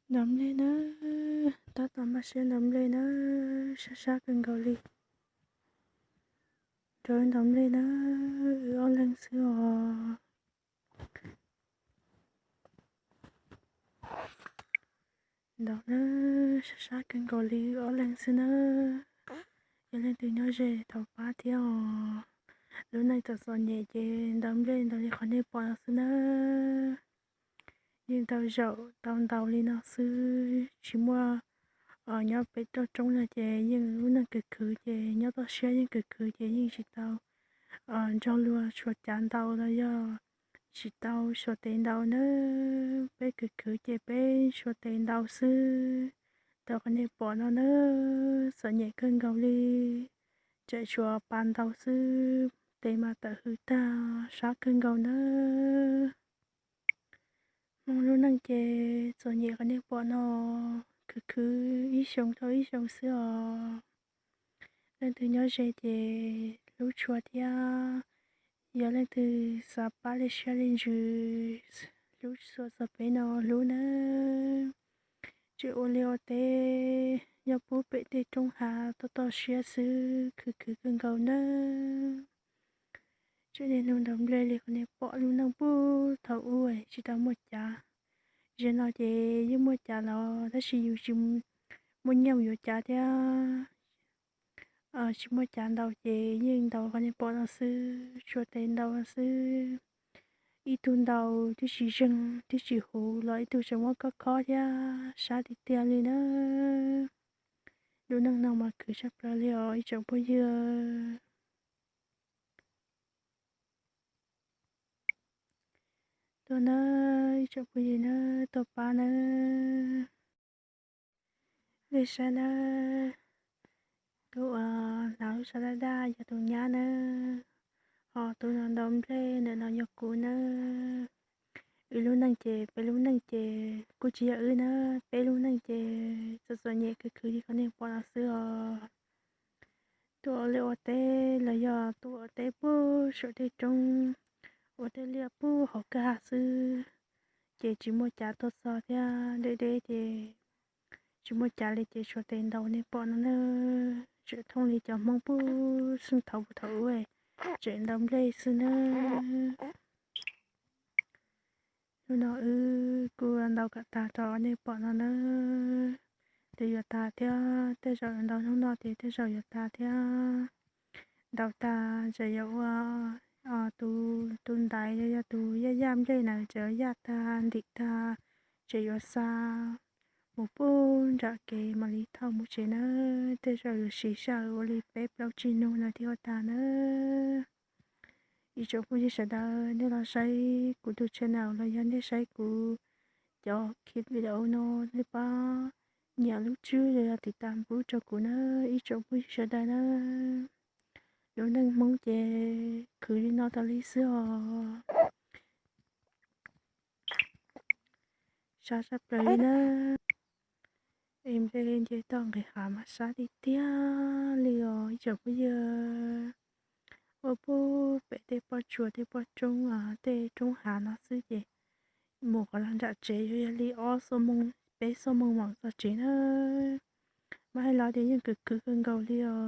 Ntaus nplej na, tab tom npaj siab ntaus nplej na, sab sab kawg nkaus li. Rau ntaus nplej na, wb ob leeg xwb os. Ntaus na, sab sab kawg nkaus li, wb ob leeg xwb na. Yog leej twg nyob ze thov pab thiab os. Lub neej txom txom nyem ces ntaus nplej ntaus li qhov nej pom no xwb na. Yeej tau zaum tau ntaus li no xwb, tsis muaj, nyob pem toj roob no ces yeej lub neej khwv khwv ces nyob toj siab yeej khwv khwv ces yeej tsis tau nrog luag suav cav ntaus los yog tsis tau suav tes ntaus nawb. Peb khwv khwv ces peb suav tes ntaus xwb. Tau qhov nej pom no nawb, txom nyem kawg nkaus li, tseem tshuav pas ntaus xwb, tes mas tawm hws tag, sab kawg nkaus nawb. Hmoob lub neej ces txom nyem qhov nej pom no, khwv khwv ib xyoo dhau ib xyoo xwb os. Leej twg nyob ze ces hlub tshua thiab, yog leej twg xav pab li siab li ntsws, hlub txhua txog peb no hlub nawb. Tseem ua liaj ua teb nyob pub pem tej roob hav toj toj siab xwb, khwv khwv kawg nkaus nawb. Tseem niaj hnub ntaus nplej li qhov nej pom, lub neej puag thaum ub tsis tau muaj cav. Zaum no ces yeej muaj cav los tab sis yus tsis muaj nyiaj yuav cav thiab. Tsis muaj cav ntaus ces yeej ntaus qhov nej pom no xwb, suav tes ntaus no xwb. Ib tug ntaus twb tsis zeeg twb tsis huv los ib tug tseem muab khob khob thiab, sab tiag tiag li na. Lub neej no mas khwv tshaj plaws li os ib tsoom phooj ywg. Tuaj nawb ib tsoom phooj ywg nawb, tuaj pab nawb. Nej saib nawb, tus uas hnav lub tsho daj daj yog tus nyab nawb, ho tus no ntaus nplej ntawm no yog kuv nawb. Wb lub neej ces, peb lub neej ces kuj tsis yog wb nawb, peb lub neej ces txom txom nyem khwv khwv li qhov nej pom no xwb os. Tuaj ua liaj ua teb los yog tuaj ua teb puag saum tej roob, ua tej liaj puag hauv kwj ha xwb, ces tsis muaj cav tuaj txog thiab, deb deb ces tsis muaj cav li ces suav tes ntaus nej pom no nawb. Tseem thooj li cov Hmoob puag xeej thaum puag thaum ub, tseem ntaus nplej xwb nawb. Hnub no wb kuj ntaus kom tag rau nej pom no nawb. Twb yuav tag thiab, tej zaum yuav ntaus hnub no ces tej zaum yuav tag thiab. Ntaus tag tseem yuav ua tus, tus ntaiv yog tus yaj yaj nplej na, tseem yuav yaj tag ntim tag, tseem yuav xa mus puag nram kev mam li thauj mus tsev nawb. Tej zaum yuav siv sij hawm ua li peb plaub tsib hnub no thiaj ua tag nawb. Ib tsoom phooj ywg sawv daws, nej los saib kuv tus channel los yog nej saib kuv cov clip video no, nej pab nias lub tswb los yog tiv tas npub rau kuv nawb ib tsoom phooj ywg sawv daws nawb. Lub neej Hmoob ces khwv li no tas li xwb os. Sab sab plaws li nawb. Es nplej nce toj nqis hav mas sab tiag tiag li os ib tsoom phooj ywg. Ua puag pem tej pob tsuas tej pob roob, tej roob hav no xwb ces mus qhov los nram tsev yuav yog li ob xuab moos peb xuab moos mam txog tsev nawb. Mas hais los tias yeej khwv khwv kawg nkaus li os.